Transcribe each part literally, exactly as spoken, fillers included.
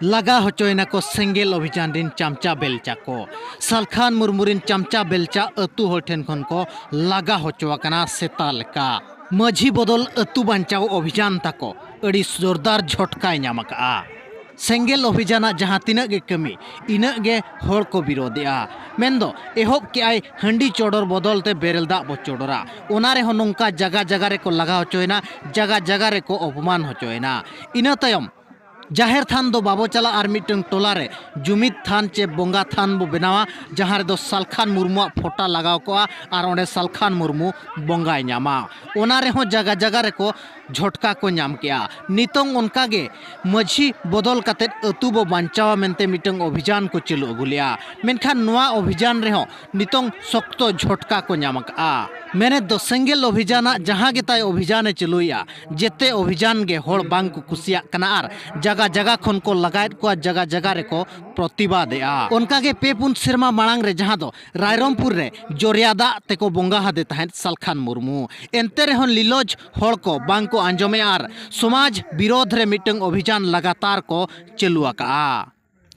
ᱞᱟᱜᱟ ᱦᱚᱪᱚᱭᱮᱱᱟ ᱠᱚ ᱥᱮᱸᱜᱮᱞ ᱚᱵᱷᱤᱡᱟᱱ ᱨᱤᱱ ᱪᱟᱢᱪᱟ ᱵᱮᱞᱪᱟ ᱠᱚ᱾ ᱥᱟᱞᱠᱷᱟᱱ ᱢᱩᱨᱢᱩ ᱨᱤᱱ ᱪᱟᱢᱪᱟ ᱵᱮᱞᱪᱟ ᱟᱹᱛᱩ ᱦᱚᱲ ᱴᱷᱮᱱ ᱠᱷᱚᱱ ᱠᱚ ᱞᱟᱜᱟ ᱦᱚᱪᱚ ᱟᱠᱟᱱᱟ ᱥᱮᱛᱟ ᱞᱮᱠᱟ᱾ ᱢᱟᱹᱡᱷᱤ ᱵᱚᱫᱚᱞ ᱟᱹᱛᱩ ᱵᱟᱧᱪᱟᱣ ᱚᱵᱷᱤᱡᱟᱱ ᱛᱟᱠᱚ ᱟᱹᱰᱤ ᱡᱳᱨᱫᱟᱨ ᱡᱷᱚᱴᱠᱟᱭ ᱧᱟᱢ ᱟᱠᱟᱫᱼᱟ᱾ ᱥᱮᱸᱜᱮᱞ ᱚᱵᱷᱤᱡᱟᱱᱟᱜ ᱡᱟᱦᱟᱸ ᱛᱤᱱᱟᱹᱜ ᱜᱮ ᱠᱟᱹᱢᱤ, ᱤᱱᱟᱹᱜ ᱜᱮ ᱦᱚᱲ ᱠᱚ ᱵᱤᱨᱳᱫᱮᱜᱼᱟ᱾ ᱢᱮᱱᱫᱚ ᱮᱦᱚᱵ ᱠᱮᱜᱼᱟᱭ ᱦᱟᱺᱰᱤ ᱪᱚᱰᱚᱨ ᱵᱚᱫᱚᱞ ᱛᱮ ᱵᱮᱨᱮᱞ ᱫᱟᱜ ᱵᱚ ᱪᱚᱰᱚᱨᱟ᱾ ᱚᱱᱟ ᱨᱮᱦᱚᱸ ᱱᱚᱝᱠᱟ ᱡᱟᱜᱟ ᱡᱟᱜᱟ ᱨᱮᱠᱚ ᱞᱟᱜᱟ ᱦᱚᱪᱚᱭᱮᱱᱟ, ᱡᱟᱜᱟ ᱡᱟᱜᱟ ᱨᱮᱠᱚ ᱚᱯᱚᱢᱟᱱ ᱦᱚᱪᱚᱭᱮᱱᱟ᱾ ᱤᱱᱟᱹ ᱛᱟᱭᱚᱢ ᱡᱟᱦᱮᱨ ᱛᱷᱟᱱ ᱫᱚ ᱵᱟᱵᱚ ᱪᱟᱞᱟᱜ, ᱟᱨ ᱢᱤᱫᱴᱟᱝ ᱴᱚᱞᱟ ᱨᱮ ᱡᱩᱢᱤᱫ ᱛᱷᱟᱱ ᱪᱮ ᱵᱚᱸᱜᱟ ᱛᱷᱟᱱ ᱵᱚ ᱵᱮᱱᱟᱣᱟ, ᱡᱟᱦᱟᱸ ᱨᱮᱫᱚ ᱥᱟᱞᱠᱷᱟᱱ ᱢᱩᱨᱢᱩᱣᱟᱜ ᱯᱷᱳᱴᱟ ᱞᱟᱜᱟᱣ ᱠᱚᱜᱼᱟ ᱟᱨ ᱚᱸᱰᱮ ᱥᱟᱞᱠᱷᱟᱱ ᱢᱩᱨᱢᱩ ᱵᱚᱸᱜᱟᱭ ᱧᱟᱢᱟ᱾ ᱚᱱᱟ ᱨᱮᱦᱚᱸ ᱡᱟᱜᱟ ᱡᱟᱜᱟ ᱨᱮᱠᱚ ᱡᱷᱚᱴᱠᱟ ᱠᱚ ᱧᱟᱢ ᱠᱮᱜᱼᱟ᱾ ᱱᱤᱛᱚᱝ ᱚᱱᱠᱟ ᱜᱮ ᱢᱟᱹᱡᱷᱤ ᱵᱚᱫᱚᱞ ᱠᱟᱛᱮᱫ ᱟᱹᱛᱩ ᱵᱚ ᱵᱟᱧᱪᱟᱣᱟ ᱢᱮᱱᱛᱮ ᱢᱤᱫᱴᱟᱝ ᱚᱵᱷᱤᱡᱟᱱ ᱠᱚ ᱪᱟᱹᱞᱩ ᱟᱹᱜᱩ ᱞᱮᱜᱼᱟ᱾ ᱢᱮᱱᱠᱷᱟᱱ ᱱᱚᱣᱟ ᱚᱵᱷᱤᱡᱟᱱ ᱨᱮᱦᱚᱸ ᱱᱤᱛᱚᱝ ᱥᱚᱠᱛᱚ ᱡᱷᱚᱴᱠᱟ ᱠᱚ ᱧᱟᱢ ᱟᱠᱟᱜᱼᱟ᱾ ᱢᱮᱱᱮᱫ ᱫᱚ ᱥᱮᱸᱜᱮᱞ ᱚᱵᱷᱤᱡᱟᱱᱟᱜ ᱡᱟᱦᱟᱸ ᱜᱮ ᱛᱟᱭ ᱚᱵᱷᱤᱡᱟᱱᱮ ᱪᱟᱹᱞᱩᱭᱮᱜᱼᱟ, ᱡᱮᱛᱮ ᱚᱵᱷᱤᱡᱟᱱ ᱜᱮ ᱦᱚᱲ ᱵᱟᱝ ᱠᱚ ᱠᱩᱥᱤᱭᱟᱜ ᱠᱟᱱᱟ ᱟᱨ ᱡᱟᱜᱟ ᱡᱟᱜᱟ ᱠᱷᱚᱱ ᱠᱚ ᱞᱟᱜᱟᱭᱮᱫ ᱠᱚᱣᱟ, ᱡᱟᱜᱟ ᱡᱟᱜᱟ ᱨᱮᱠᱚ ᱯᱨᱚᱛᱤᱵᱟᱫᱮᱜᱼᱟ᱾ ᱚᱱᱠᱟ ᱜᱮ ᱯᱮ ᱯᱩᱱ ᱥᱮᱨᱢᱟ ᱢᱟᱲᱟᱝ ᱨᱮ ᱡᱟᱦᱟᱸ ᱫᱚ ᱨᱟᱭᱨᱚᱝᱯᱩᱨ ᱨᱮ ᱡᱚᱨᱭᱟ ᱫᱟᱜ ᱛᱮᱠᱚ ᱵᱚᱸᱜᱟ ᱟᱫᱮ ᱛᱟᱦᱮᱸᱫ ᱥᱟᱞᱠᱷᱟᱱ ᱢᱩᱨᱢᱩ, ᱮᱱᱛᱮ ᱨᱮᱦᱚᱸ ᱞᱤᱞᱚᱡᱽ ᱦᱚᱲ ᱠᱚ ᱵᱟᱝ ᱠᱚ ᱟᱸᱡᱚᱢᱮᱜᱼᱟ ᱟᱨ ᱥᱚᱢᱟᱡᱽ ᱵᱤᱨᱳᱫᱷ ᱨᱮ ᱢᱤᱫᱴᱟᱝ ᱚᱵᱷᱤᱡᱟᱱ ᱞᱟᱜᱟᱛᱟᱨ ᱠᱚ ᱪᱟᱹᱞᱩ ᱟᱠᱟᱜᱼᱟ᱾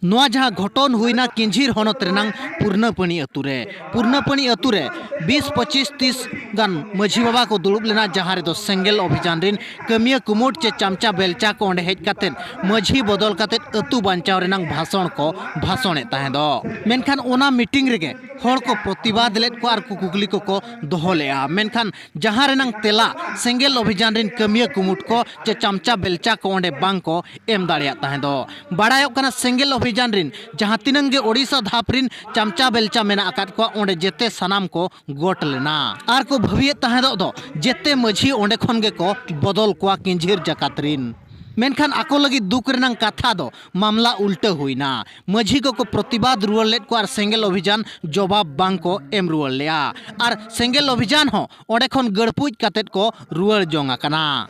ᱱᱚᱣᱟ ᱡᱟᱦᱟᱸ ᱜᱷᱚᱴᱚᱱ ᱦᱩᱭᱱᱟ ᱠᱤᱧᱡᱷᱤᱨ ᱦᱚᱱᱚᱛ ᱨᱮᱱᱟᱝ ᱯᱩᱨᱱᱟᱯᱟᱹᱱᱤ ᱟᱹᱛᱩ ᱨᱮ᱾ ᱯᱩᱨᱱᱟᱯᱟᱹᱱᱤ ᱟᱹᱛᱩ ᱨᱮ ᱵᱤᱥ ᱯᱚᱸᱪᱤᱥ ᱛᱤᱥ ᱜᱟᱱ ᱢᱟᱹᱡᱷᱤ ᱵᱟᱵᱟ ᱠᱚ ᱫᱩᱲᱩᱵ ᱞᱮᱱᱟ, ᱡᱟᱦᱟᱸ ᱨᱮᱫᱚ ᱥᱮᱸᱜᱮᱞ ᱚᱵᱷᱤᱡᱟᱱ ᱨᱤᱱ ᱠᱟᱹᱢᱤᱭᱟᱹ ᱠᱩᱢᱩᱴ ᱪᱮ ᱪᱟᱢᱪᱟ ᱵᱮᱞᱪᱟ ᱠᱚ ᱚᱸᱰᱮ ᱦᱮᱡ ᱠᱟᱛᱮᱫ ᱢᱟᱹᱡᱷᱤ ᱵᱚᱫᱚᱞ ᱠᱟᱛᱮᱫ ᱟᱹᱛᱩ ᱵᱟᱧᱪᱟᱣ ᱨᱮᱱᱟᱝ ᱵᱷᱟᱥᱚᱱ ᱠᱚ ᱵᱷᱟᱥᱚᱱᱮᱫ ᱛᱟᱦᱮᱸ ᱫᱚ᱾ ᱢᱮᱱᱠᱷᱟᱱ ᱚᱱᱟ ᱢᱤᱴᱤᱝ ᱨᱮᱜᱮ ᱦᱚᱲ ᱠᱚ ᱯᱨᱚᱛᱤᱵᱟᱫ ᱞᱮᱫ ᱠᱚᱣᱟ ᱟᱨ ᱠᱚ ᱠᱩᱠᱞᱤ ᱠᱚᱠᱚ ᱫᱚᱦᱚ ᱞᱮᱫᱼᱟ᱾ ᱢᱮᱱᱠᱷᱟᱱ ᱡᱟᱦᱟᱸ ᱨᱮᱱᱟᱝ ᱛᱮᱞᱟ ᱥᱮᱸᱜᱮᱞ ᱚᱵᱷᱤᱡᱟᱱ ᱨᱤᱱ ᱠᱟᱹᱢᱤᱭᱟᱹ ᱠᱩᱢᱩᱴ ᱠᱚ ᱪᱮ ᱪᱟᱢᱪᱟ ᱵᱮᱞᱪᱟ ᱠᱚ ᱚᱸᱰᱮ ᱵᱟᱝ ᱠᱚ ᱮᱢ ᱫᱟᱲᱮᱭᱟᱜ ᱛᱟᱦᱮᱸ ᱫᱚ᱾ ᱵᱟᱲᱟᱭᱚᱜ ᱠᱟᱱᱟ, ᱥᱮᱸᱜᱮᱞ ᱚᱵᱷᱤᱡᱟᱱ ᱨᱤᱱ ᱡᱟᱦᱟᱸ ᱛᱤᱱᱟᱹᱝ ᱜᱮ ᱳᱰᱤᱥᱟ ᱫᱷᱟᱯ ᱨᱤᱱ ᱪᱟᱢᱪᱟ ᱵᱮᱞᱪᱟ ᱢᱮᱱᱟᱜ ᱟᱠᱟᱫ ᱠᱚᱣᱟ, ᱚᱸᱰᱮ ᱡᱮᱛᱮ ᱥᱟᱱᱟᱢ ᱠᱚ ᱜᱚᱴ ᱞᱮᱱᱟ ᱟᱨ ᱠᱚ ᱵᱷᱟᱹᱵᱤᱭᱮᱫ ᱛᱟᱦᱮᱸᱫᱚᱜ ᱫᱚ ᱡᱮᱛᱮ ᱢᱟᱹᱡᱷᱤ ᱚᱸᱰᱮ ᱠᱷᱚᱱ ᱜᱮᱠᱚ ᱵᱚᱫᱚᱞ ᱠᱚᱣᱟ ᱠᱤᱧᱡᱷᱤᱨ ᱡᱟᱠᱟᱛ ᱨᱤᱱ᱾ ᱢᱮᱱᱠᱷᱟᱱ ᱟᱠᱚ ᱞᱟᱹᱜᱤᱫ ᱫᱩᱠ ᱨᱮᱱᱟᱝ ᱠᱟᱛᱷᱟ ᱫᱚ ᱢᱟᱢᱞᱟ ᱩᱞᱴᱟᱹ ᱦᱩᱭᱱᱟ᱾ ᱢᱟᱹᱡᱷᱤ ᱠᱚᱠᱚ ᱯᱨᱚᱛᱤᱵᱟᱫ ᱨᱩᱣᱟᱹᱲ ᱞᱮᱫ ᱠᱚᱣᱟ ᱟᱨ ᱥᱮᱸᱜᱮᱞ ᱚᱵᱷᱤᱡᱟᱱ ᱡᱚᱵᱟᱵ ᱵᱟᱝ ᱠᱚ ᱮᱢ ᱨᱩᱣᱟᱹᱲ ᱞᱮᱜᱼᱟ᱾ ᱟᱨ ᱥᱮᱸᱜᱮᱞ ᱚᱵᱷᱤᱡᱟᱱ ᱦᱚᱸ ᱚᱸᱰᱮ ᱠᱷᱚᱱ ᱜᱟᱹᱲᱯᱩᱡ ᱠᱟᱛᱮᱫ ᱠᱚ ᱨᱩᱣᱟᱹᱲ ᱡᱚᱝ ᱟᱠᱟᱱᱟ᱾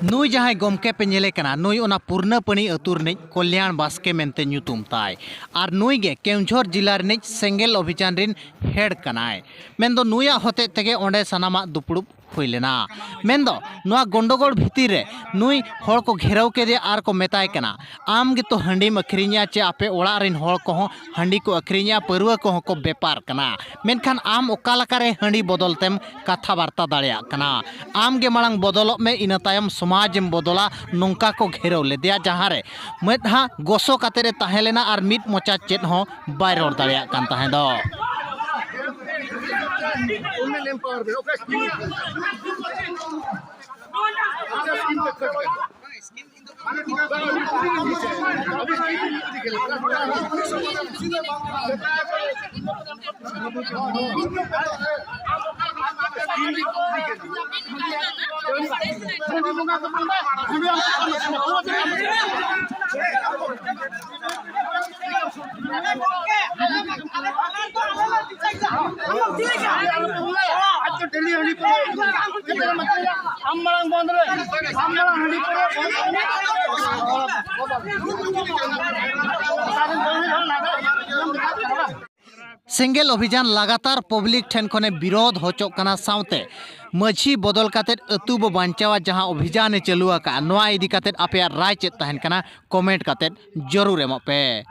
ᱱᱩᱭ ᱡᱟᱦᱟᱸᱭ ᱜᱚᱢᱠᱮ ᱯᱮ ᱧᱮᱞᱮ ᱠᱟᱱᱟ, ᱱᱩᱭ ᱚᱱᱟ ᱯᱩᱨᱱᱟᱯᱟᱹᱱᱤ ᱟᱹᱛᱩ ᱨᱤᱱᱤᱡ ᱠᱚᱞᱭᱟᱬ ᱵᱟᱥᱠᱮ ᱢᱮᱱᱛᱮ ᱧᱩᱛᱩᱢ ᱛᱟᱭ᱾ ᱟᱨ ᱱᱩᱭ ᱜᱮ ᱠᱮᱣᱡᱷᱚᱨ ᱡᱤᱞᱟ ᱨᱤᱱᱤᱡ ᱥᱮᱸᱜᱮᱞ ᱚᱵᱷᱤᱡᱟᱱ ᱨᱤᱱ ᱦᱮᱰ ᱠᱟᱱᱟᱭ᱾ ᱢᱮᱱᱫᱚ ᱱᱩᱭᱟᱜ ᱦᱚᱛᱮᱡ ᱛᱮᱜᱮ ᱚᱸᱰᱮ ᱥᱟᱱᱟᱢᱟᱜ ᱫᱩᱯᱲᱩᱵ ᱦᱩᱭ ᱞᱮᱱᱟ᱾ ᱢᱮᱱᱫᱚ ᱱᱚᱣᱟ ᱜᱚᱱᱰᱚᱜᱳᱲ ᱵᱷᱤᱛᱤᱨ ᱨᱮ ᱱᱩᱭ ᱦᱚᱲ ᱠᱚ ᱜᱷᱮᱨᱟᱣ ᱠᱮᱫᱮᱭᱟ ᱟᱨ ᱠᱚ ᱢᱮᱛᱟᱭ ᱠᱟᱱᱟ, "ᱟᱢ ᱜᱮᱛᱚ ᱦᱟᱺᱰᱤᱢ ᱟᱹᱠᱷᱨᱤᱧᱮᱜᱼᱟ, ᱪᱮ ᱟᱯᱮ ᱚᱲᱟᱜ ᱨᱮᱱ ᱦᱚᱲ ᱠᱚᱦᱚᱸ ᱦᱟᱺᱰᱤ ᱠᱚ ᱟᱹᱠᱷᱨᱤᱧᱮᱜᱼᱟ, ᱯᱟᱹᱨᱣᱟᱹ ᱠᱚᱦᱚᱸ ᱠᱚ ᱵᱮᱯᱟᱨ ᱠᱟᱱᱟ, ᱢᱮᱱᱠᱷᱟᱱ ᱟᱢ ᱚᱠᱟ ᱞᱮᱠᱟᱨᱮ ᱦᱟᱺᱰᱤ ᱵᱚᱫᱚᱞ ᱛᱮᱢ ᱠᱟᱛᱷᱟ ᱵᱟᱨᱛᱟ ᱫᱟᱲᱮᱭᱟᱜ ᱠᱟᱱᱟ? ᱟᱢ ᱜᱮ ᱢᱟᱲᱟᱝ ᱵᱚᱫᱚᱞᱚᱜ ᱢᱮ, ᱤᱱᱟᱹ ᱛᱟᱭᱚᱢ ᱥᱚᱢᱟᱡᱽ ᱮᱢ ᱵᱚᱫᱚᱞᱟ", ᱱᱚᱝᱠᱟ ᱠᱚ ᱜᱷᱮᱨᱟᱣ ᱞᱮᱫᱮᱭᱟ, ᱡᱟᱦᱟᱸ ᱨᱮ ᱢᱮᱫᱦᱟ ᱜᱚᱥᱚ ᱠᱟᱛᱮ ᱮ ᱛᱟᱦᱮᱸ ᱞᱮᱱᱟ ᱟᱨ ᱢᱤᱫ ᱢᱚᱪᱟ ᱪᱮᱫ ᱦᱚᱸ ᱵᱟᱭ ᱨᱚᱲ ᱫᱟᱲᱮᱭᱟᱜ ᱠᱟᱱ ᱛᱟᱦᱮᱸ ᱫᱚ᱾ ᱥᱮᱸᱜᱮᱞ ᱚᱵᱷᱤᱡᱟᱱ ᱞᱟᱜᱟᱛᱟᱨ ᱯᱟᱵᱽᱞᱤᱠ ᱴᱷᱮᱱ ᱠᱷᱚᱱᱮ ᱵᱤᱨᱳᱫᱷ ᱦᱚᱪᱚᱜ ᱠᱟᱱᱟ, ᱥᱟᱶᱛᱮ ᱢᱟᱹᱡᱷᱤ ᱵᱚᱫᱚᱞ ᱠᱟᱛᱮ ᱟᱹᱛᱩ ᱵᱚ ᱵᱟᱧᱪᱟᱣᱟ ᱡᱟᱦᱟᱸ ᱚᱵᱷᱤᱡᱟᱱ ᱮ ᱪᱟᱹᱞᱩ ᱟᱠᱟᱫᱼᱟ, ᱱᱚᱣᱟ ᱤᱫᱤ ᱠᱟᱛᱮ ᱟᱯᱮᱭᱟᱜ ᱨᱟᱭ ᱪᱮᱫ ᱛᱟᱦᱮᱱ ᱠᱟᱱᱟ, ᱠᱚᱢᱮᱱᱴ ᱠᱟᱛᱮ ᱡᱚᱨᱩᱨ ᱮᱢᱚᱜ ᱯᱮ᱾